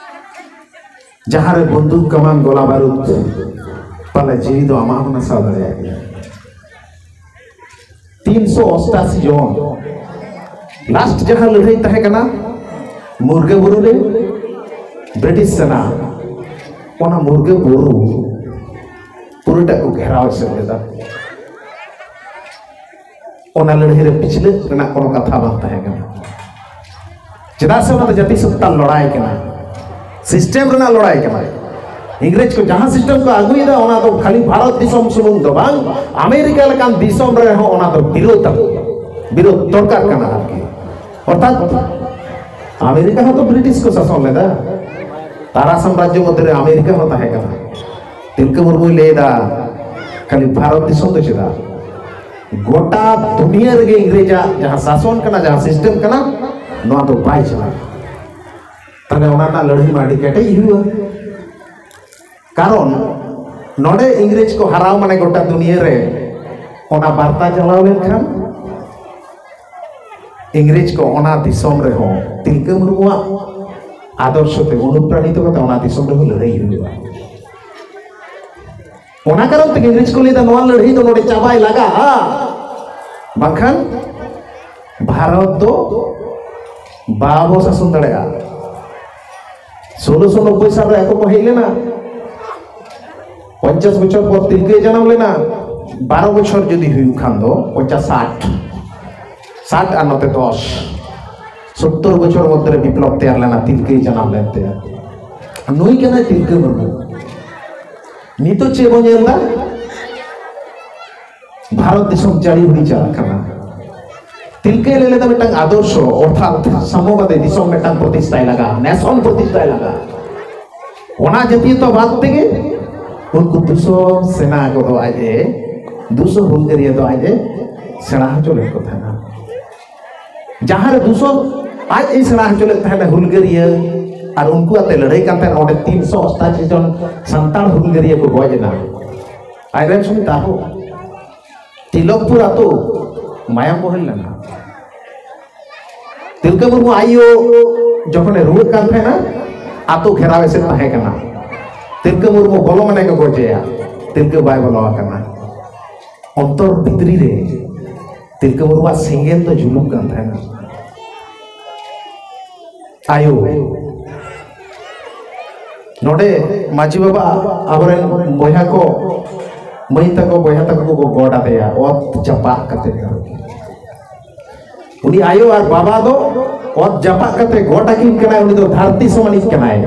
ᱡᱟᱦᱟᱸ ᱨᱮ ᱵᱚᱱᱫᱩᱠ ᱠᱟᱢᱟᱱ ᱜᱚᱞᱟ ᱵᱟᱹᱨᱩᱫ ᱯᱟᱞᱮ ᱡᱤᱣᱤ ᱫᱚ ᱟᱢᱟᱜ ᱦᱚᱸ ᱱᱟᱥᱟᱣ ᱫᱟᱲᱮᱭᱟᱜ ᱜᱮᱭᱟ᱾ ᱛᱤᱱᱥᱚ ᱚᱥᱴᱟᱥᱤ ᱡᱚᱱ ᱞᱟᱥᱴ ᱡᱟᱦᱟᱸ ᱞᱟᱹᱲᱦᱟᱹᱭ ᱛᱟᱦᱮᱸ ᱠᱟᱱᱟ ᱢᱩᱨᱜᱟᱹ ᱵᱩᱨᱩ ᱨᱮ, ᱵᱨᱤᱴᱤᱥ ᱥᱮᱱᱟ ᱚᱱᱟ ᱢᱩᱨᱜᱟᱹ ᱵᱩᱨᱩ ᱯᱩᱨᱟᱹᱴᱟᱜ ᱠᱚ ᱜᱷᱮᱨᱟᱣ ᱮᱥᱮᱫ ᱞᱮᱫᱟ᱾ ᱚᱱᱟ ᱞᱟᱹᱲᱦᱟᱹᱭ ᱨᱮ ᱯᱤᱪᱷᱞᱟᱹᱜ ᱨᱮᱱᱟᱜ ᱠᱳᱱᱳ ᱠᱟᱛᱷᱟ ᱵᱟᱝ ᱛᱟᱦᱮᱸ ᱠᱟᱱᱟ᱾ ᱪᱮᱫᱟᱜ ᱥᱮ ᱚᱱᱟ ᱫᱚ ᱡᱟᱹᱛᱤ ᱥᱚᱛᱛᱟ ᱞᱟᱹᱲᱦᱟᱹᱭ ᱠᱟᱱᱟ᱾ ᱥᱤᱥᱴᱮᱢ ᱨᱮᱱᱟᱜ ᱞᱟᱹᱲᱦᱟᱹᱭ ᱠᱟᱱᱟ᱾ ᱤᱝᱨᱮᱡᱽ ᱠᱚ ᱡᱟᱦᱟᱸ ᱥᱤᱥᱴᱮᱢ ᱠᱚ ᱟᱹᱜᱩᱭᱮᱫᱟ, ᱚᱱᱟ ᱫᱚ ᱠᱷᱟᱹᱞᱤ ᱵᱷᱟᱨᱚᱛ ᱫᱤᱥᱚᱢ ᱥᱩᱢᱩᱝ ᱫᱚ ᱵᱟᱝ, ᱟᱢᱮᱨᱤᱠᱟ ᱞᱮᱠᱟᱱ ᱫᱤᱥᱚᱢ ᱨᱮᱦᱚᱸ ᱚᱱᱟ ᱫᱚ ᱵᱤᱨᱳᱫᱷ, ᱵᱤᱨᱳᱫᱷ ᱫᱚᱨᱠᱟᱨ ᱠᱟᱱᱟ ᱟᱨᱠᱤ᱾ ᱚᱨᱛᱷᱟᱛ ᱟᱢᱮᱨᱤᱠᱟ ᱦᱚᱸᱛᱚ ᱵᱨᱤᱴᱤᱥ ᱠᱚ ᱥᱟᱥᱚᱱ ᱞᱮᱫᱟ, ᱛᱟᱨᱟ ᱥᱟᱢᱨᱟᱡᱽᱡᱚ ᱢᱚᱫᱽᱫᱷᱮ ᱨᱮ ᱟᱢᱮᱨᱤᱠᱟ ᱦᱚᱸ ᱛᱟᱦᱮᱸ ᱠᱟᱱᱟ᱾ ᱛᱤᱞᱠᱟᱹ ᱢᱩᱨᱢᱩᱭ ᱞᱟᱹᱭᱫᱟ, ᱠᱷᱟᱹᱞᱤ ᱵᱷᱟᱨᱚᱛ ᱫᱤᱥᱚᱢ ᱫᱚ ᱪᱮᱫᱟᱜ, ᱜᱚᱴᱟ ᱫᱩᱱᱤᱭᱟᱹ ᱨᱮᱜᱮ ᱤᱝᱨᱮᱡᱟᱜ ᱡᱟᱦᱟᱸ ᱥᱟᱥᱚᱱ ᱠᱟᱱᱟ, ᱡᱟᱦᱟᱸ ᱥᱤᱥᱴᱮᱢ ᱠᱟᱱᱟ, ᱱᱚᱣᱟ ᱫᱚ ᱵᱟᱭ ᱪᱟᱞᱟᱜᱼᱟ᱾ ᱛᱟᱦᱞᱮ ᱚᱱᱟ ᱨᱮᱱᱟᱜ ᱞᱟᱹᱲᱦᱟᱹᱭ ᱢᱟ ᱟᱹᱰᱤ ᱠᱮᱴᱮᱡ ᱦᱩᱭᱩᱜᱼᱟ᱾ ᱠᱟᱨᱚᱱ ᱱᱚᱰᱮ ᱤᱝᱨᱮᱡᱽ ᱠᱚ ᱦᱟᱨᱟᱣ, ᱢᱟᱱᱮ ᱜᱚᱴᱟ ᱫᱩᱱᱤᱭᱟᱹ ᱨᱮ ᱚᱱᱟ ᱵᱟᱨᱛᱟ ᱪᱟᱞᱟᱣ ᱞᱮᱱᱠᱷᱟᱱ ᱤᱝᱨᱮᱡᱽ ᱠᱚ ᱚᱱᱟ ᱫᱤᱥᱚᱢ ᱨᱮᱦᱚᱸ ᱛᱤᱞᱠᱟᱹ ᱢᱩᱨᱢᱩᱣᱟᱜ ᱟᱫᱚᱨᱥᱚ ᱛᱮ ᱚᱱᱩᱯᱨᱟᱱᱤᱛᱚ ᱠᱟᱛᱮ ᱚᱱᱟ ᱫᱤᱥᱚᱢ ᱨᱮᱦᱚᱸ ᱞᱟᱹᱲᱦᱟᱹᱭ ᱦᱩᱭᱩᱜᱼᱟ᱾ ᱚᱱᱟ ᱠᱟᱨᱚᱱ ᱛᱮᱜᱮ ᱤᱝᱨᱮᱡᱽ ᱠᱚ ᱞᱟᱹᱭᱫᱟ, ᱱᱚᱣᱟ ᱞᱟᱹᱲᱦᱟᱹᱭ ᱫᱚ ᱱᱚᱰᱮ ᱪᱟᱵᱟᱭ ᱞᱟᱜᱟᱜᱼᱟ, ᱵᱟᱝᱠᱷᱟᱱ ᱵᱷᱟᱨᱚᱛ ᱫᱚ ᱵᱟᱵᱚ ᱥᱟᱥᱚᱱ ᱫᱟᱲᱮᱭᱟᱜᱼᱟ᱾ ᱥᱳᱞᱳᱥᱚ ᱱᱚᱵᱵᱳᱭ ᱥᱟᱞ ᱨᱮ ᱟᱠᱚ ᱠᱚ ᱦᱮᱡ ᱞᱮᱱᱟ, ᱯᱚᱧᱪᱟᱥ ᱵᱚᱪᱷᱚᱨ ᱯᱚᱨ ᱛᱤᱞᱠᱟᱹᱭ ᱡᱟᱱᱟᱢ ᱞᱮᱱᱟ᱾ ᱵᱟᱨᱚ ᱵᱚᱪᱷᱚᱨ ᱡᱩᱫᱤ ᱦᱩᱭᱩᱜ ᱠᱷᱟᱱ ᱫᱚ ᱯᱚᱧᱪᱟᱥ, ᱥᱟᱴ, ᱥᱟᱴ ᱟᱨ ᱱᱚᱛᱮ ᱫᱚᱥ, ᱥᱳᱛᱛᱳᱨ ᱵᱚᱪᱷᱚᱨ ᱢᱚᱫᱽᱫᱷᱮ ᱨᱮ ᱵᱤᱯᱞᱚᱵ ᱛᱮᱭᱟᱨ ᱞᱮᱱᱟ, ᱛᱤᱞᱠᱟᱹᱭ ᱡᱟᱱᱟᱢ ᱞᱮᱱ ᱛᱮ᱾ ᱱᱩᱭ ᱠᱟᱱᱟᱭ ᱛᱤᱞᱠᱟᱹ ᱢᱩᱨᱢᱩ᱾ ᱱᱤᱛᱚᱜ ᱪᱮᱫ ᱵᱚᱱ ᱧᱮᱞ ᱮᱫᱟ? ᱵᱷᱟᱨᱚᱛ ᱫᱤᱥᱚᱢ ᱡᱟᱹᱲᱤ ᱦᱩᱲᱤ ᱪᱟᱞᱟᱜ ᱠᱟᱱᱟ᱾ ᱛᱤᱞᱠᱟᱹᱭ ᱞᱟᱹᱭ ᱞᱮᱫᱟ ᱢᱤᱫᱴᱟᱝ ᱟᱫᱚᱨᱥᱚ, ᱚᱨᱛᱷᱟᱛ ᱥᱟᱢᱚᱵᱟᱫᱤ ᱫᱤᱥᱚᱢ ᱢᱤᱫᱴᱟᱝ ᱯᱨᱚᱛᱤᱥᱴᱷᱟᱭ ᱞᱟᱜᱟᱜᱼᱟ, ᱱᱮᱥᱚᱱ ᱯᱨᱚᱛᱤᱥᱴᱷᱟᱭ ᱞᱟᱜᱟᱜᱼᱟ᱾ ᱚᱱᱟ ᱡᱟᱹᱛᱤᱭᱚᱛᱟᱵᱟᱫ ᱛᱮᱜᱮ ᱩᱱᱠᱩ ᱫᱩᱥᱚ ᱥᱮᱱᱟ ᱠᱚᱫᱚ ᱟᱡ ᱮ, ᱫᱩᱥᱚ ᱦᱩᱞᱜᱟᱹᱨᱤᱭᱟᱹ ᱫᱚ ᱟᱡ ᱮ ᱥᱮᱬᱟ ᱦᱚᱪᱚ ᱞᱮᱫ ᱠᱚ ᱛᱟᱦᱮᱱᱟ᱾ ᱡᱟᱦᱟᱸ ᱨᱮ ᱫᱩᱥᱚ ᱟᱡ ᱮ ᱥᱮᱬᱟ ᱦᱚᱪᱚ ᱞᱮᱫ ᱛᱟᱦᱮᱱᱟ ᱦᱩᱞᱜᱟᱹᱨᱤᱭᱟᱹ, ᱟᱨ ᱩᱱᱠᱩ ᱟᱛᱮ ᱞᱟᱹᱲᱦᱟᱹᱭ ᱠᱟᱱ ᱛᱟᱦᱮᱱᱟ, ᱚᱸᱰᱮ ᱛᱤᱱᱥᱚ ᱚᱥᱴᱟᱥᱤ ᱡᱚᱱ ᱥᱟᱱᱛᱟᱲ ᱦᱩᱞᱜᱟᱹᱨᱤᱭᱟᱹ ᱠᱚ ᱜᱚᱡ ᱮᱱᱟ᱾ ᱟᱡᱨᱮᱱ ᱥᱩᱢᱤᱛ ᱟᱨᱦᱚᱸ ᱛᱤᱞᱚᱠᱯᱩᱨ ᱟᱛᱳ ᱢᱟᱭᱟᱢ ᱵᱚᱦᱮᱞ ᱞᱮᱱᱟ᱾ ᱛᱤᱞᱠᱟᱹ ᱢᱩᱨᱢᱩ ᱟᱭᱳ ᱡᱚᱠᱷᱚᱱᱮ ᱨᱩᱣᱟᱹᱜ ᱠᱟᱱ ᱛᱟᱦᱮᱱᱟ, ᱟᱛᱳ ᱜᱷᱮᱨᱟᱣ ᱮᱥᱮᱫ ᱛᱟᱦᱮᱸ ᱠᱟᱱᱟ᱾ ᱛᱤᱞᱠᱟᱹ ᱢᱩᱨᱢᱩ ᱵᱚᱞᱚ ᱢᱟᱱᱮ ᱠᱚ ᱜᱚᱡᱮᱭᱟ, ᱛᱤᱞᱠᱟᱹ ᱵᱟᱭ ᱵᱚᱞᱚ ᱟᱠᱟᱱᱟ᱾ ᱚᱱᱛᱚᱨ ᱵᱷᱤᱛᱨᱤ ᱨᱮ ᱛᱤᱞᱠᱟᱹ ᱢᱩᱨᱢᱩᱣᱟᱜ ᱥᱮᱸᱜᱮᱞ ᱫᱚ ᱡᱩᱞᱩᱜ ᱠᱟᱱ ᱛᱟᱦᱮᱱᱟ᱾ ᱟᱭᱳ, ᱱᱚᱰᱮ ᱢᱟᱹᱡᱷᱤ ᱵᱟᱵᱟ ᱟᱵᱚᱨᱮᱱ ᱵᱚᱭᱦᱟ ᱠᱚ, ᱢᱟᱹᱭ ᱛᱟᱠᱚ, ᱵᱚᱭᱦᱟ ᱛᱟᱠᱚ ᱠᱚ ᱜᱚᱰ ᱟᱫᱮᱭᱟ ᱚᱛ ᱡᱟᱯᱟᱜ ᱠᱟᱛᱮ᱾ ᱩᱱᱤ ᱟᱭᱳ ᱟᱨ ᱵᱟᱵᱟ ᱫᱚ ᱚᱛ ᱡᱟᱯᱟᱜ ᱠᱟᱛᱮ ᱜᱚᱰ ᱟᱹᱠᱤᱱ ᱠᱟᱱᱟᱭ, ᱩᱱᱤ ᱫᱚ ᱫᱷᱟᱹᱨᱛᱤ ᱥᱚᱢᱟᱱᱤᱡ ᱠᱟᱱᱟᱭ᱾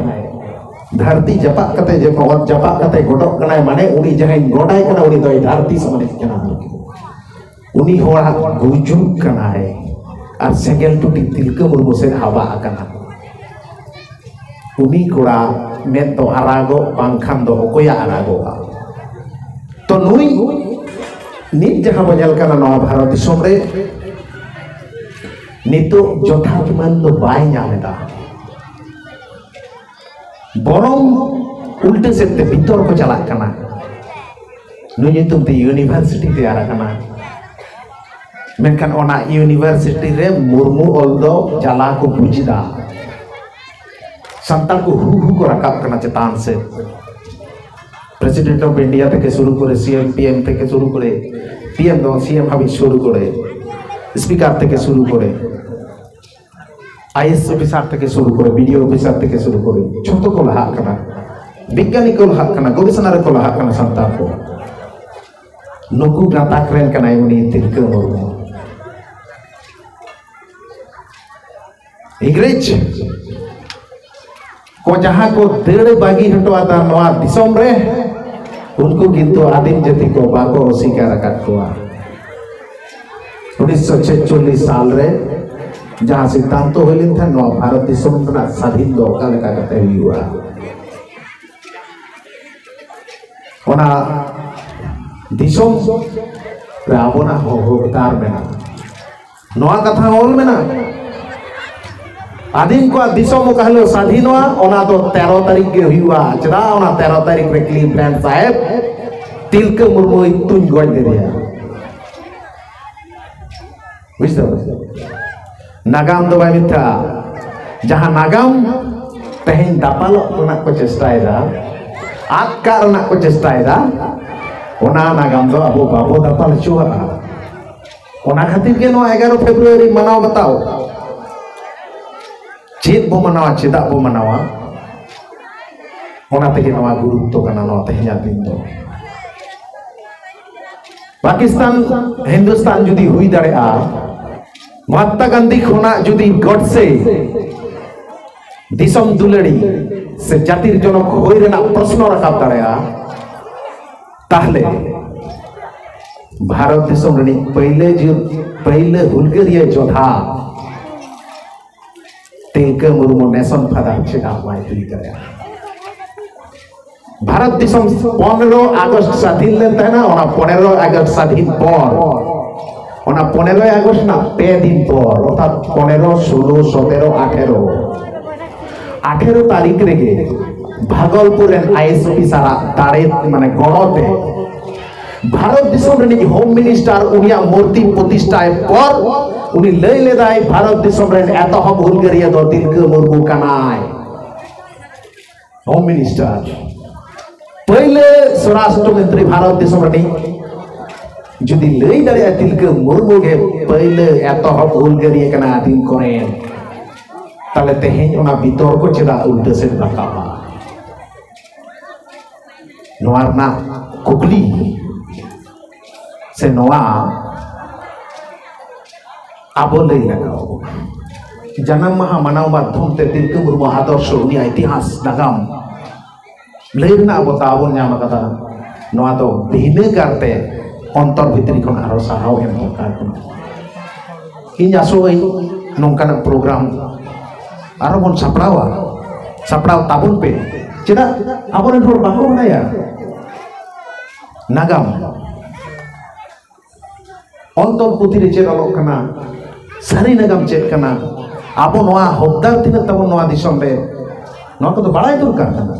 ᱫᱷᱟᱹᱨᱛᱤ ᱡᱟᱯᱟᱜ ᱠᱟᱛᱮ, ᱡᱚᱠᱷᱚᱱ ᱚᱛ ᱡᱟᱯᱟᱜ ᱠᱟᱛᱮ ᱜᱚᱰᱚᱜ ᱠᱟᱱᱟᱭ, ᱢᱟᱱᱮ ᱩᱱᱤ ᱡᱟᱦᱟᱸᱭ ᱜᱚᱰᱟᱭ ᱠᱟᱱᱟ, ᱩᱱᱤ ᱫᱚᱭ ᱫᱷᱟᱹᱨᱛᱤ ᱥᱚᱢᱟᱱᱤᱡ ᱠᱟᱱᱟ᱾ ᱩᱱᱤ ᱦᱚᱲᱟᱜ ᱜᱩᱡᱩᱜ ᱠᱟᱱᱟᱭ ᱟᱨ ᱥᱮᱸᱜᱮᱞ ᱴᱩᱴᱤ ᱛᱤᱞᱠᱟᱹ ᱢᱩᱨᱢᱩ ᱥᱮᱫ ᱦᱟᱵᱟ ᱟᱠᱟᱱᱟ᱾ ᱩᱱᱤ ᱠᱚᱲᱟ ᱢᱮᱫ ᱫᱚ ᱟᱨᱟᱜᱚᱜ, ᱵᱟᱝᱠᱷᱟᱱ ᱫᱚ ᱚᱠᱚᱭᱟᱜ ᱟᱨᱟᱜᱚᱜᱼᱟ? ᱛᱚ ᱱᱩᱭ ᱱᱤᱛ ᱡᱟᱦᱟᱸ ᱵᱚ ᱧᱮᱞ ᱠᱟᱱᱟ ᱱᱚᱣᱟ ᱵᱷᱟᱨᱚᱛ ᱫᱤᱥᱚᱢ ᱨᱮ, ᱱᱤᱛᱚᱜ ᱡᱚᱛᱷᱟᱛ ᱢᱟᱹᱱ ᱫᱚ ᱵᱟᱭ ᱧᱟᱢ ᱮᱫᱟ, ᱵᱚᱨᱚᱝ ᱩᱞᱴᱟᱹ ᱥᱮᱫ ᱛᱮ ᱵᱤᱛᱚᱨᱠᱚ ᱪᱟᱞᱟᱜ ᱠᱟᱱᱟ᱾ ᱱᱩᱭ ᱧᱩᱛᱩᱢ ᱛᱮ ᱤᱭᱩᱱᱤᱵᱷᱟᱨᱥᱤᱴᱤ ᱛᱮᱭᱟᱨ ᱟᱠᱟᱱᱟ, ᱢᱮᱱᱠᱷᱟᱱ ᱚᱱᱟ ᱤᱭᱩᱱᱤᱵᱷᱟᱨᱥᱤᱴᱤ ᱨᱮ ᱢᱩᱨᱢᱩ ᱚᱞ ᱫᱚ ᱡᱟᱞᱟ ᱠᱚ ᱵᱩᱡᱽ ᱮᱫᱟ᱾ ᱥᱟᱱᱛᱟᱲ ᱠᱚ ᱦᱩ ᱦᱩ ᱠᱚ ᱨᱟᱠᱟᱵ ᱠᱟᱱᱟ ᱪᱮᱛᱟᱱ ᱥᱮᱫ᱾ ᱯᱨᱮᱥᱤᱰᱮᱱᱴ ᱚᱯᱷ ᱤᱱᱰᱤᱭᱟ ᱛᱷᱮᱠᱮ ᱥᱩᱨᱩ ᱠᱚᱨᱮ, ᱥᱤ ᱮᱢ ᱯᱤ ᱮᱢ ᱛᱷᱮᱠᱮ ᱥᱩᱨᱩ ᱠᱚᱨᱮ, ᱯᱤ ᱮᱢ ᱫᱚ ᱥᱤ ᱮᱢ ᱦᱟᱹᱵᱤᱡ ᱥᱩᱨᱩ ᱠᱚᱨᱮ, ᱥᱯᱤᱠᱟᱨ ᱛᱷᱮᱠᱮ ᱥᱩᱨᱩ ᱠᱚᱨᱮ, ᱟᱭ ᱮ ᱮᱥ ᱚᱯᱷᱤᱥᱟᱨ ᱛᱷᱮᱠᱮ ᱥᱩᱨᱩ ᱠᱚᱨᱮ, ᱵᱤ ᱰᱤ ᱳ ᱚᱯᱷᱤᱥᱟᱨ ᱛᱷᱮᱠᱮ ᱥᱩᱨᱩ ᱠᱚᱨᱮ, ᱡᱷᱚᱛᱚ ᱠᱚ ᱞᱟᱦᱟᱜ ᱠᱟᱱᱟ᱾ ᱵᱤᱜᱽᱜᱟᱱᱤ ᱠᱚ ᱞᱟᱦᱟᱜ ᱠᱟᱱᱟ, ᱜᱚᱵᱮᱥᱚᱱᱟ ᱨᱮᱠᱚ ᱞᱟᱦᱟᱜ ᱠᱟᱱᱟ ᱥᱟᱱᱛᱟᱲ ᱠᱚ᱾ ᱱᱩᱠᱩ ᱜᱟᱛᱟᱠ ᱨᱮᱱ ᱠᱟᱱᱟᱭ ᱩᱱᱤ ᱛᱤᱞᱠᱟᱹ ᱢᱩᱨᱢᱩ᱾ ᱤᱝᱨᱮᱡᱽ ᱠᱚ ᱡᱟᱦᱟᱸ ᱠᱚ ᱫᱟᱹᱲ ᱵᱟᱹᱜᱤ ᱦᱚᱴᱚ ᱟᱫᱟ ᱱᱚᱣᱟ ᱫᱤᱥᱚᱢ ᱨᱮ, ᱩᱱᱠᱩ ᱠᱤᱱᱛᱩ ᱟᱹᱫᱤᱢ ᱡᱟᱹᱛᱤ ᱠᱚ ᱵᱟᱠᱚ ᱚᱥᱤᱠᱟᱨ ᱟᱠᱟᱫ ᱠᱚᱣᱟ᱾ ᱩᱱᱤᱥᱥᱚ ᱪᱷᱮᱪᱪᱚᱞᱞᱤᱥ ᱥᱟᱞ ᱨᱮ ᱡᱟᱦᱟᱸ ᱥᱤᱫᱽᱫᱷᱟᱱᱛᱚ ᱦᱩᱭ ᱞᱮᱱ ᱛᱟᱦᱮᱸᱫ, ᱱᱚᱣᱟ ᱵᱷᱟᱨᱚᱛ ᱫᱤᱥᱚᱢ ᱨᱮᱱᱟᱜ ᱥᱟᱫᱷᱤᱱ ᱫᱚ ᱚᱠᱟ ᱞᱮᱠᱟ ᱠᱟᱛᱮ ᱦᱩᱭᱩᱜᱼᱟ, ᱚᱱᱟ ᱫᱤᱥᱚᱢ ᱨᱮ ᱟᱵᱚᱱᱟᱜ ᱦᱚᱸ ᱦᱚᱠᱫᱟᱨ ᱢᱮᱱᱟᱜᱼᱟ᱾ ᱱᱚᱣᱟ ᱠᱟᱛᱷᱟ ᱚᱞ ᱢᱮᱱᱟᱜᱼᱟ, ᱟᱹᱫᱤᱢ ᱠᱚᱣᱟᱜ ᱫᱤᱥᱚᱢ ᱚᱠᱟ ᱦᱤᱞᱳᱜ ᱥᱟᱫᱷᱤᱱᱚᱜᱼᱟ, ᱚᱱᱟ ᱫᱚ ᱛᱮᱨᱚ ᱛᱟᱹᱨᱤᱠᱷ ᱜᱮ ᱦᱩᱭᱩᱜᱼᱟ᱾ ᱪᱮᱫᱟᱜ? ᱚᱱᱟ ᱛᱮᱨᱚ ᱛᱟᱹᱨᱤᱠᱷ ᱨᱮ ᱠᱞᱤᱵᱷᱞᱮᱱᱰ ᱥᱟᱦᱮᱵᱽ ᱛᱤᱞᱠᱟᱹ ᱢᱩᱨᱢᱩᱭ ᱛᱩᱧ ᱜᱚᱡ ᱞᱮᱫᱮᱭᱟ᱾ ᱵᱩᱡᱽ ᱫᱟᱵᱚᱱ? ᱱᱟᱜᱟᱢ ᱫᱚ ᱵᱟᱭ ᱢᱤᱛᱷᱟᱜᱼᱟ᱾ ᱡᱟᱦᱟᱸ ᱱᱟᱜᱟᱢ ᱛᱮᱦᱮᱧ ᱫᱟᱯᱟᱞᱚᱜ ᱨᱮᱱᱟᱜ ᱠᱚ ᱪᱮᱥᱴᱟᱭᱮᱫᱟ, ᱟᱫ ᱠᱟᱜ ᱨᱮᱱᱟᱜ ᱠᱚ ᱪᱮᱥᱴᱟᱭᱮᱫᱟ, ᱚᱱᱟ ᱱᱟᱜᱟᱢ ᱫᱚ ᱟᱵᱚ ᱵᱟᱵᱚ ᱫᱟᱯᱟᱞ ᱦᱚᱪᱚᱣᱟᱜᱼᱟ᱾ ᱚᱱᱟ ᱠᱷᱟᱹᱛᱤᱨ ᱜᱮ ᱱᱚᱣᱟ ᱮᱜᱟᱨᱚ ᱯᱷᱮᱵᱽᱨᱩᱣᱟᱨᱤ ᱢᱟᱱᱟᱣ ᱵᱟᱛᱟᱣ᱾ ᱪᱮᱫ ᱵᱚ ᱢᱟᱱᱟᱣᱟ, ᱪᱮᱫᱟᱜ ᱵᱚ ᱢᱟᱱᱟᱣᱟ, ᱚᱱᱟ ᱛᱮᱜᱮ ᱱᱚᱣᱟ ᱜᱩᱨᱩᱛᱛᱚ ᱠᱟᱱᱟ ᱱᱚᱣᱟ ᱛᱮᱦᱮᱧᱟᱜ ᱫᱤᱱ ᱫᱚ᱾ ᱯᱟᱠᱤᱥᱛᱟᱱ, ᱦᱤᱱᱫᱩᱥᱛᱟᱱ ᱡᱩᱫᱤ ᱦᱩᱭ ᱫᱟᱲᱮᱭᱟᱜᱼᱟ, ᱢᱚᱦᱟᱛᱢᱟ ᱜᱟᱱᱫᱷᱤ ᱠᱷᱚᱱᱟᱜ ᱡᱩᱫᱤ ᱜᱚᱰᱥᱮ ᱫᱤᱥᱚᱢ ᱫᱩᱞᱟᱹᱲᱤ ᱥᱮ ᱡᱟᱹᱛᱤᱨ ᱡᱚᱱᱚᱠ ᱦᱩᱭ ᱨᱮᱱᱟᱜ ᱯᱨᱚᱥᱱᱚ ᱨᱟᱠᱟᱵ ᱫᱟᱲᱮᱭᱟᱜᱼᱟ, ᱛᱟᱦᱞᱮ ᱵᱷᱟᱨᱚᱛ ᱫᱤᱥᱚᱢ ᱨᱤᱱᱤᱡ ᱯᱟᱹᱭᱞᱟᱹ ᱡᱩ-, ᱯᱟᱹᱭᱞᱟᱹ ᱦᱩᱞᱜᱟᱹᱨᱤᱭᱟᱹ ᱡᱚᱫᱷᱟ ᱛᱤᱞᱠᱟᱹ ᱢᱩᱨᱢᱩ ᱱᱮᱥᱚᱱ ᱯᱷᱟᱫᱟᱨ ᱪᱮᱫᱟᱜ ᱵᱟᱭ ᱦᱩᱭ ᱫᱟᱲᱮᱭᱟᱜᱼᱟ? ᱵᱷᱟᱨᱚᱛ ᱫᱤᱥᱚᱢ ᱯᱚᱱᱨᱚ ᱟᱜᱚᱥᱴ ᱥᱟᱫᱷᱤᱱ ᱞᱮᱱ ᱛᱟᱦᱮᱱᱟ, ᱚᱱᱟ ᱯᱚᱱᱨᱚ ᱟᱜᱚᱥᱴ ᱥᱟᱫᱷᱤᱱ ᱯᱚᱨ, ᱚᱱᱟ ᱯᱚᱱᱨᱚ ᱟᱜᱚᱥᱴ ᱨᱮᱱᱟᱜ ᱯᱮ ᱫᱤᱱ ᱯᱚᱨ, ᱚᱨᱛᱷᱟᱛ ᱯᱚᱱᱨᱚ, ᱥᱳᱞᱳ, ᱥᱚᱛᱮᱨᱚ, ᱟᱴᱷᱮᱨᱚ, ᱟᱴᱷᱮᱨᱚ ᱛᱟᱹᱨᱤᱠᱷ ᱨᱮᱜᱮ ᱵᱷᱟᱜᱚᱞᱯᱩᱨ ᱨᱮᱱ ᱟᱭ ᱮ ᱮᱥ ᱚᱯᱷᱤᱥᱟᱨᱟᱜ ᱫᱟᱲᱮ, ᱢᱟᱱᱮ ᱜᱚᱲᱚ ᱛᱮ, ᱵᱷᱟᱨᱚᱛ ᱫᱤᱥᱚᱢ ᱨᱤᱱᱤᱡ ᱦᱳᱢ ᱢᱤᱱᱤᱥᱴᱟᱨ ᱩᱱᱤᱭᱟᱜ ᱢᱩᱨᱛᱤ ᱯᱨᱚᱛᱤᱥᱴᱷᱟᱭ ᱯᱚᱨ ᱩᱱᱤ ᱞᱟᱹᱭ ᱞᱮᱫᱟᱭ, ᱵᱷᱟᱨᱚᱛ ᱫᱤᱥᱚᱢ ᱨᱮᱱ ᱮᱛᱚᱦᱚᱵ ᱦᱩᱞᱜᱟᱹᱨᱤᱭᱟᱹ ᱫᱚ ᱛᱤᱞᱠᱟᱹ ᱢᱩᱨᱢᱩ ᱠᱟᱱᱟᱭ᱾ ᱦᱳᱢ ᱢᱤᱱᱤᱥᱴᱟᱨ, ᱯᱟᱹᱭᱞᱟᱹ ᱥᱚᱨᱟᱥᱴᱨᱚ ᱢᱚᱱᱛᱨᱤ ᱵᱷᱟᱨᱚᱛ ᱫᱤᱥᱚᱢ ᱨᱤᱱᱤᱡ, ᱡᱩᱫᱤ ᱞᱟᱹᱭ ᱫᱟᱲᱮᱭᱟᱜᱼᱟ ᱛᱤᱞᱠᱟᱹ ᱢᱩᱨᱢᱩ ᱜᱮ ᱯᱟᱹᱭᱞᱟᱹ ᱮᱛᱚᱦᱚᱵ ᱦᱩᱞᱜᱟᱹᱨᱤᱭᱟᱹ ᱠᱟᱱᱟ ᱟᱹᱫᱤᱢ ᱠᱚᱨᱮᱱ, ᱛᱟᱦᱞᱮ ᱛᱮᱦᱮᱧ ᱚᱱᱟ ᱵᱤᱛᱚᱨᱠᱚ ᱪᱮᱫᱟᱜ ᱩᱞᱴᱟᱹ ᱥᱮᱫ ᱨᱟᱠᱟᱵᱼᱟ? ᱱᱚᱣᱟ ᱨᱮᱱᱟᱜ ᱠᱩᱠᱞᱤ ᱥᱮ ᱱᱚᱣᱟ ᱟᱵᱚ ᱞᱟᱹᱭ ᱞᱟᱜᱟᱣ ᱵᱚᱱᱟ᱾ ᱡᱟᱱᱟᱢ ᱢᱟᱦᱟ ᱢᱟᱱᱟᱣ ᱢᱟᱫᱽᱫᱷᱚᱢ ᱛᱮ ᱛᱤᱞᱠᱟᱹ ᱢᱩᱨᱢᱩ ᱟᱫᱚᱨᱥᱚ, ᱩᱱᱤᱭᱟᱜ ᱤᱛᱤᱦᱟᱥ ᱱᱟᱜᱟᱢ ᱞᱟᱹᱭ ᱨᱮᱱᱟᱜ ᱟᱵᱚ ᱫᱟᱣ ᱵᱚᱱ ᱧᱟᱢ ᱟᱠᱟᱫᱟ᱾ ᱱᱚᱣᱟ ᱫᱚ ᱵᱷᱤᱱᱟᱹ ᱠᱟᱨᱛᱮ ᱚᱱᱛᱚᱨ ᱵᱷᱤᱛᱨᱤ ᱠᱷᱚᱱ ᱟᱨᱚ ᱥᱟᱨᱦᱟᱣ ᱮᱢ ᱫᱚᱨᱠᱟᱨ ᱠᱟᱱᱟ᱾ ᱤᱧ ᱟᱥᱚᱜ ᱟᱹᱧ ᱱᱚᱝᱠᱟᱱᱟᱜ ᱯᱨᱳᱜᱨᱟᱢ ᱟᱨᱚ ᱵᱚᱱ ᱥᱟᱯᱲᱟᱣᱟ, ᱥᱟᱯᱲᱟᱣ ᱛᱟᱵᱚᱱ ᱯᱮ᱾ ᱪᱮᱫᱟᱜ? ᱟᱵᱚᱨᱮᱱ ᱦᱚᱲ ᱵᱟᱠᱚ ᱵᱟᱲᱟᱭᱟ ᱱᱟᱜᱟᱢ᱾ ᱚᱱᱛᱚᱨ ᱯᱩᱛᱷᱤ ᱨᱮ ᱪᱮᱫ ᱚᱞᱚᱜ ᱠᱟᱱᱟ, ᱥᱟᱹᱨᱤ ᱱᱟᱜᱟᱢ ᱪᱮᱫ ᱠᱟᱱᱟ, ᱟᱵᱚ ᱱᱚᱣᱟ ᱦᱚᱠᱫᱟᱨ ᱛᱤᱱᱟᱹᱜ ᱛᱟᱵᱚᱱ ᱱᱚᱣᱟ ᱫᱤᱥᱚᱢ ᱨᱮ, ᱱᱚᱣᱟ ᱠᱚᱫᱚ ᱵᱟᱲᱟᱭ ᱫᱚᱨᱠᱟᱨ ᱠᱟᱱᱟ᱾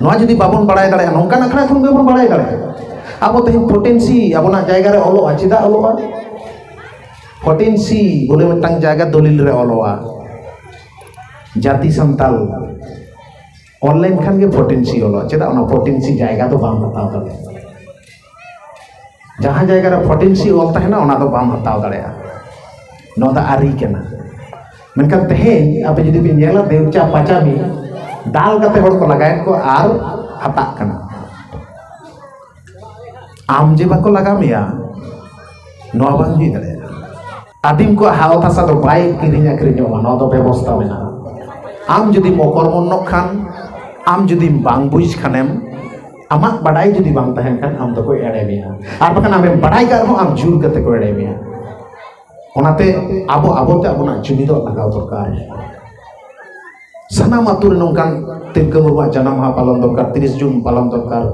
ᱱᱚᱣᱟ ᱡᱩᱫᱤ ᱵᱟᱵᱚᱱ ᱵᱟᱲᱟᱭ ᱫᱟᱲᱮᱭᱟᱜᱼᱟ, ᱱᱚᱝᱠᱟᱱ ᱟᱠᱷᱲᱟ ᱠᱷᱚᱱ ᱜᱮᱵᱚᱱ ᱵᱟᱲᱟᱭ ᱫᱟᱲᱮᱭᱟᱜᱼᱟ᱾ ᱟᱵᱚ ᱛᱮᱦᱮᱧ ᱯᱚᱴᱮᱱᱥᱤ ᱟᱵᱚᱱᱟᱜ ᱡᱟᱭᱜᱟ ᱨᱮ ᱚᱞᱚᱜᱼᱟ, ᱪᱮᱫᱟᱜ ᱚᱞᱚᱜᱼᱟ? ᱯᱚᱴᱮᱱᱥᱤ ᱵᱚᱞᱮ ᱢᱤᱫᱴᱟᱝ ᱡᱟᱭᱜᱟ ᱫᱚᱞᱤᱞ ᱨᱮ ᱚᱞᱚᱜᱼᱟ᱾ ᱡᱟᱹᱛᱤ ᱥᱟᱱᱛᱟᱞ ᱚᱞ ᱞᱮᱱᱠᱷᱟᱱ ᱜᱮ ᱯᱚᱴᱮᱱᱥᱤ ᱚᱞᱚᱜᱼᱟ᱾ ᱪᱮᱫᱟᱜ? ᱚᱱᱟ ᱯᱚᱴᱮᱱᱥᱤ ᱡᱟᱭᱜᱟ ᱫᱚ ᱵᱟᱢ ᱦᱟᱛᱟᱣ ᱫᱟᱲᱮᱭᱟᱜᱼᱟ᱾ ᱡᱟᱦᱟᱸ ᱡᱟᱭᱜᱟ ᱨᱮ ᱯᱚᱴᱮᱱᱥᱤ ᱚᱞ ᱛᱟᱦᱮᱱᱟ, ᱚᱱᱟ ᱫᱚ ᱵᱟᱢ ᱦᱟᱛᱟᱣ ᱫᱟᱲᱮᱭᱟᱜᱼᱟ᱾ ᱱᱚᱣᱟ ᱫᱚ ᱟᱹᱨᱤ ᱠᱟᱱᱟ᱾ ᱢᱮᱱᱠᱷᱟᱱ ᱛᱮᱦᱮᱧ ᱟᱯᱮ ᱡᱩᱫᱤ ᱯᱮ ᱧᱮᱞᱟ, ᱫᱮᱣᱪᱟ ᱯᱟᱪᱟᱢᱤ ᱫᱟᱞ ᱠᱟᱛᱮ ᱦᱚᱲ ᱠᱚ ᱞᱟᱜᱟᱭᱮᱫ ᱠᱚᱣᱟ ᱟᱨ ᱦᱟᱛᱟᱜ ᱠᱟᱱᱟ᱾ ᱟᱢ ᱡᱮ ᱵᱟᱠᱚ ᱞᱟᱜᱟ ᱢᱮᱭᱟ, ᱱᱚᱣᱟ ᱵᱟᱝ ᱦᱩᱭ ᱫᱟᱲᱮᱭᱟᱜᱼᱟ᱾ ᱟᱹᱫᱤᱢ ᱠᱚᱣᱟᱜ ᱦᱟᱣ ᱦᱟᱥᱟ ᱫᱚ ᱵᱟᱭ ᱠᱤᱨᱤᱧ ᱟᱹᱠᱷᱨᱤᱧᱚᱜᱼᱟ, ᱱᱚᱣᱟ ᱫᱚ ᱵᱮᱵᱚᱥᱛᱷᱟ ᱢᱮᱱᱟᱜᱼᱟ᱾ ᱟᱢ ᱡᱩᱫᱤᱢ ᱚᱠᱚᱨᱢᱚᱱᱚᱜ ᱠᱷᱟᱱ, ᱟᱢ ᱡᱩᱫᱤᱢ ᱵᱟᱝ ᱵᱩᱡᱽ ᱠᱷᱟᱱᱮᱢ, ᱟᱢᱟᱜ ᱵᱟᱰᱟᱭ ᱡᱩᱫᱤ ᱵᱟᱝ ᱛᱟᱦᱮᱱ ᱠᱷᱟᱱ, ᱟᱢ ᱫᱚᱠᱚ ᱮᱲᱮ ᱢᱮᱭᱟ᱾ ᱟᱨ ᱵᱟᱠᱷᱟᱱ ᱟᱢᱮᱢ ᱵᱟᱰᱟᱭ ᱠᱟᱜ ᱨᱮᱦᱚᱸ, ᱟᱢ ᱡᱳᱨ ᱠᱟᱛᱮ ᱠᱚ ᱮᱲᱮ ᱢᱮᱭᱟ᱾ ᱚᱱᱟᱛᱮ ᱟᱵᱚ ᱟᱵᱚᱛᱮ ᱟᱵᱚᱱᱟᱜ ᱡᱩᱢᱤᱫᱚᱜ ᱞᱟᱜᱟᱣ ᱫᱚᱨᱠᱟᱨ᱾ ᱥᱟᱱᱟᱢ ᱟᱹᱛᱩ ᱨᱮ ᱱᱚᱝᱠᱟᱱ ᱛᱤᱞᱠᱟᱹ ᱢᱩᱨᱢᱩᱣᱟᱜ ᱡᱟᱱᱟᱢ ᱢᱟᱦᱟ ᱯᱟᱞᱚᱱ ᱫᱚᱨᱠᱟᱨ, ᱛᱤᱨᱤᱥ ᱡᱩᱱ ᱯᱟᱞᱚᱱ ᱫᱚᱨᱠᱟᱨ᱾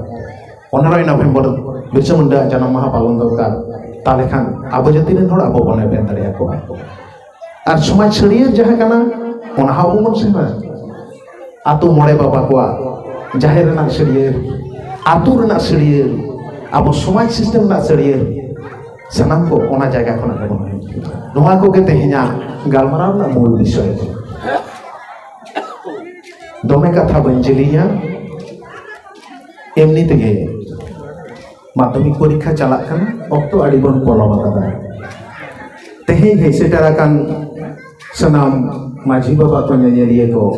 ᱯᱚᱱᱨᱚᱭ ᱱᱚᱵᱷᱮᱢᱵᱚᱨ ᱵᱤᱨᱥᱟ ᱢᱩᱱᱰᱟᱣᱟᱜ ᱡᱟᱱᱟᱢ ᱢᱟᱦᱟ ᱯᱟᱞᱚᱱ ᱫᱚᱨᱠᱟᱨ᱾ ᱛᱟᱦᱚᱞᱮ ᱠᱷᱟᱱ ᱟᱵᱚ ᱡᱟᱹᱛᱤ ᱨᱮᱱ ᱦᱚᱲ ᱟᱵᱚ ᱵᱚᱱ ᱮᱵᱷᱮᱱ ᱫᱟᱲᱮᱭᱟᱠᱚᱣᱟ᱾ ᱟᱨ ᱥᱚᱢᱟᱡᱽ ᱥᱟᱹᱲᱤᱭᱟᱹ ᱡᱟᱦᱟᱸ ᱠᱟᱱᱟ, ᱚᱱᱟ ᱦᱚᱸ ᱟᱵᱚ ᱵᱚᱱ ᱥᱮᱬᱟᱭᱟ᱾ ᱟᱛᱳ ᱢᱚᱬᱮ ᱵᱟᱵᱟ ᱠᱚᱣᱟᱜ ᱡᱟᱦᱮᱨ ᱨᱮᱱᱟᱜ ᱥᱟᱹᱲᱤᱭᱟᱹ, ᱟᱛᱳ ᱨᱮᱱᱟᱜ ᱥᱟᱹᱲᱤᱭᱟᱹ, ᱟᱵᱚ ᱥᱚᱢᱟᱡᱽ ᱥᱤᱥᱴᱮᱢ ᱨᱮᱱᱟᱜ ᱥᱟᱹᱲᱤᱭᱟᱹ, ᱥᱟᱱᱟᱢ ᱠᱚ ᱚᱱᱟ ᱡᱟᱭᱜᱟ ᱠᱷᱚᱱᱟᱜ ᱜᱮᱵᱚᱱ ᱦᱮᱡ᱾ ᱱᱚᱣᱟ ᱠᱚᱜᱮ ᱛᱮᱦᱮᱧᱟᱜ ᱜᱟᱞᱢᱟᱨᱟᱣ ᱨᱮᱱᱟᱜ ᱢᱩᱞ ᱵᱤᱥᱚᱭ ᱫᱚ᱾ ᱫᱚᱢᱮ ᱠᱟᱛᱷᱟ ᱵᱟᱹᱧ ᱡᱤᱞᱤᱧᱟ, ᱮᱢᱱᱤ ᱛᱮᱜᱮ ᱢᱟᱫᱽᱫᱷᱚᱢᱤᱠ ᱯᱚᱨᱤᱠᱠᱷᱟ ᱪᱟᱞᱟᱜ ᱠᱟᱱᱟ, ᱚᱠᱛᱚ ᱟᱹᱰᱤ ᱵᱚᱱ ᱯᱚᱞᱚᱢ ᱟᱠᱟᱫᱟ᱾ ᱛᱮᱦᱮᱧ ᱦᱮᱡ ᱥᱮᱴᱮᱨ ᱟᱠᱟᱱ ᱥᱟᱱᱟᱢ ᱢᱟᱹᱡᱷᱤ ᱵᱟᱵᱟ ᱠᱚ, ᱧᱮᱧᱮᱞᱤᱭᱟᱹ ᱠᱚ,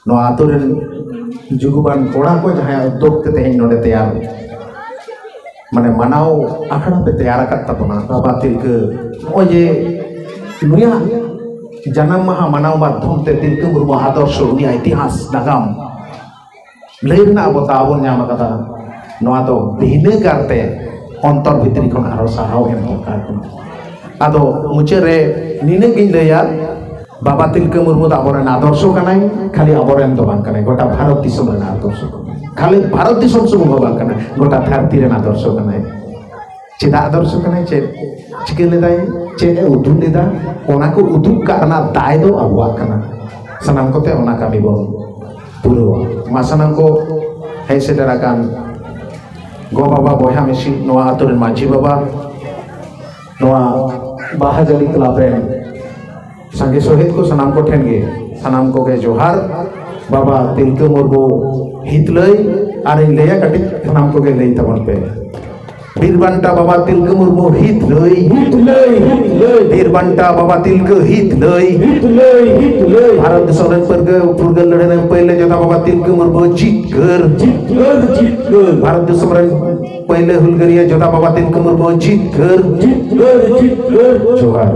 ᱱᱚᱣᱟ ᱟᱛᱳ ᱨᱮᱱ ᱡᱩᱜᱩᱵᱟᱱ ᱠᱚᱲᱟ ᱠᱚ, ᱡᱟᱦᱟᱸᱭᱟᱜ ᱩᱫᱽᱫᱳᱜᱽ ᱛᱮ ᱛᱮᱦᱮᱧ ᱱᱚᱰᱮ ᱛᱮᱭᱟᱨ, ᱢᱟᱱᱮ ᱢᱟᱱᱟᱣ ᱟᱠᱷᱲᱟ ᱯᱮ ᱛᱮᱭᱟᱨ ᱟᱠᱟᱫ ᱛᱟᱵᱚᱱᱟ, ᱵᱟᱵᱟ ᱛᱤᱞᱠᱟᱹ, ᱱᱚᱜᱼᱚᱭ ᱡᱮ ᱱᱩᱭᱟᱜ ᱡᱟᱱᱟᱢ ᱢᱟᱦᱟ ᱢᱟᱱᱟᱣ ᱢᱟᱫᱽᱫᱷᱚᱢ ᱛᱮ ᱛᱤᱞᱠᱟᱹ ᱢᱩᱨᱢᱩ ᱟᱫᱚᱨᱥᱚ, ᱩᱱᱤᱭᱟᱜ ᱤᱛᱤᱦᱟᱥ ᱱᱟᱜᱟᱢ ᱞᱟᱹᱭ ᱨᱮᱱᱟᱜ ᱟᱵᱚ ᱫᱟᱣ ᱵᱚᱱ ᱧᱟᱢ ᱟᱠᱟᱫᱟ, ᱱᱚᱣᱟ ᱫᱚ ᱵᱷᱤᱱᱟᱹ ᱠᱟᱨᱛᱮ ᱚᱱᱛᱚᱨ ᱵᱷᱤᱛᱨᱤ ᱠᱷᱚᱱ ᱟᱨᱚ ᱥᱟᱨᱦᱟᱣ ᱮᱢ ᱫᱚᱨᱠᱟᱨ ᱠᱟᱱᱟ᱾ ᱟᱫᱚ ᱢᱩᱪᱟᱹᱫ ᱨᱮ ᱱᱤᱱᱟᱹᱜ ᱜᱤᱧ ᱞᱟᱹᱭᱟ, ᱵᱟᱵᱟ ᱛᱤᱞᱠᱟᱹ ᱢᱩᱨᱢᱩ ᱫᱚ ᱟᱵᱚᱨᱮᱱ ᱟᱫᱚᱨᱥᱚ ᱠᱟᱱᱟᱭ, ᱠᱷᱟᱹᱞᱤ ᱟᱵᱚᱨᱮᱱ ᱫᱚ ᱵᱟᱝ ᱠᱟᱱᱟᱭ, ᱜᱚᱴᱟ ᱵᱷᱟᱨᱚᱛ ᱫᱤᱥᱚᱢ ᱨᱮᱱ ᱟᱫᱚᱨᱥᱚ ᱠᱟᱱᱟᱭ᱾ ᱠᱷᱟᱹᱞᱤ ᱵᱷᱟᱨᱚᱛ ᱫᱤᱥᱚᱢ ᱥᱩᱢᱩᱝ ᱦᱚᱸ ᱵᱟᱝ ᱠᱟᱱᱟᱭ, ᱜᱚᱴᱟ ᱫᱷᱟᱹᱨᱛᱤ ᱨᱮᱱ ᱟᱫᱚᱨᱥᱚ ᱠᱟᱱᱟᱭ᱾ ᱪᱮᱫᱟᱜ ᱟᱫᱚᱨᱥᱚ ᱠᱟᱱᱟᱭ? ᱪᱮᱫ ᱪᱤᱠᱟᱹ ᱞᱮᱫᱟᱭ, ᱪᱮᱫ ᱮ ᱩᱫᱩᱜ ᱞᱮᱫᱟ, ᱚᱱᱟ ᱠᱚ ᱩᱫᱩᱜ ᱠᱟᱜ ᱨᱮᱱᱟᱜ ᱫᱟᱭ ᱫᱚ ᱟᱵᱚᱣᱟᱜ ᱠᱟᱱᱟ᱾ ᱥᱟᱱᱟᱢ ᱠᱚᱛᱮ ᱚᱱᱟ ᱠᱟᱹᱢᱤ ᱵᱚᱱ ᱯᱩᱨᱟᱹᱣᱟ᱾ ᱢᱟ ᱥᱟᱱᱟᱢ ᱠᱚ ᱦᱮᱡ ᱥᱮᱴᱮᱨ ᱟᱠᱟᱱ ᱜᱚ ᱵᱟᱵᱟ, ᱵᱚᱭᱦᱟ ᱢᱤᱥᱤ, ᱱᱚᱣᱟ ᱟᱛᱳ ᱨᱮᱱ ᱢᱟᱹᱡᱷᱤ ᱵᱟᱵᱟ, ᱱᱚᱣᱟ ᱵᱟᱦᱟᱡᱟᱞᱤ ᱠᱞᱟᱵᱽ ᱨᱮᱱ ᱥᱟᱸᱜᱮ ᱥᱚᱦᱮᱫ ᱠᱚ, ᱥᱟᱱᱟᱢ ᱠᱚᱴᱷᱮᱱ ᱜᱮ, ᱥᱟᱱᱟᱢ ᱠᱚᱜᱮ ᱡᱚᱦᱟᱨ᱾ ᱵᱟᱵᱟ ᱛᱤᱞᱠᱟᱹ ᱢᱩᱨᱢᱩ ᱦᱤᱛᱞᱟᱹᱭ, ᱟᱨᱤᱧ ᱞᱟᱹᱭᱟ ᱠᱟᱹᱴᱤᱡ, ᱥᱟᱱᱟᱢ ᱠᱚᱜᱮ ᱞᱟᱹᱭ ᱛᱟᱵᱚᱱ ᱯᱮ᱾ ᱵᱤᱨ ᱵᱟᱱᱴᱟ ᱵᱟᱵᱟ ᱛᱤᱞᱠᱟᱹ ᱢᱩᱨᱢᱩ ᱦᱤᱛᱞᱟᱹᱭ᱾ ᱦᱤᱛᱞᱟᱹᱭ, ᱦᱤᱛᱞᱟᱹᱭ᱾ ᱵᱤᱨ ᱵᱟᱱᱴᱟ ᱵᱟᱵᱟ ᱛᱤᱞᱠᱟᱹ ᱦᱤᱛᱞᱟᱹᱭ᱾ ᱦᱤᱛᱞᱟᱹᱭ, ᱦᱤᱛᱞᱟᱹᱭ᱾ ᱵᱷᱟᱨᱚᱛ ᱫᱤᱥᱚᱢ ᱨᱮᱱ ᱯᱟᱹᱨᱜᱟᱹ-, ᱯᱷᱩᱨᱜᱟᱹᱞ ᱞᱟᱹᱲᱦᱟᱹᱭ ᱨᱮᱱ ᱯᱟᱹᱭᱞᱟᱹ ᱡᱳᱫᱷᱟ ᱵᱟᱵᱟ ᱛᱤᱞᱠᱟᱹ ᱢᱩᱨᱢᱩ ᱡᱤᱛᱠᱟᱹᱨ᱾ ᱡᱤᱛᱠᱟᱹᱨ, ᱡᱤᱛᱠᱟᱹᱨ᱾ ᱵᱷᱟᱨᱚᱛ ᱫᱤᱥᱚᱢ ᱨᱮᱱ ᱯᱟᱹᱭᱞᱟᱹ ᱦᱩᱞᱜᱟᱹᱨᱤᱭᱟᱹ ᱡᱳᱫᱷᱟ ᱵᱟᱵᱟ ᱛᱤᱞᱠᱟᱹ ᱢᱩᱨᱢᱩ ᱡᱤᱛᱠᱟᱹᱨ᱾ ᱡᱤᱛᱠᱟᱹᱨ, ᱡᱤᱛᱠᱟᱹᱨ᱾ ᱡᱚᱦᱟᱨ᱾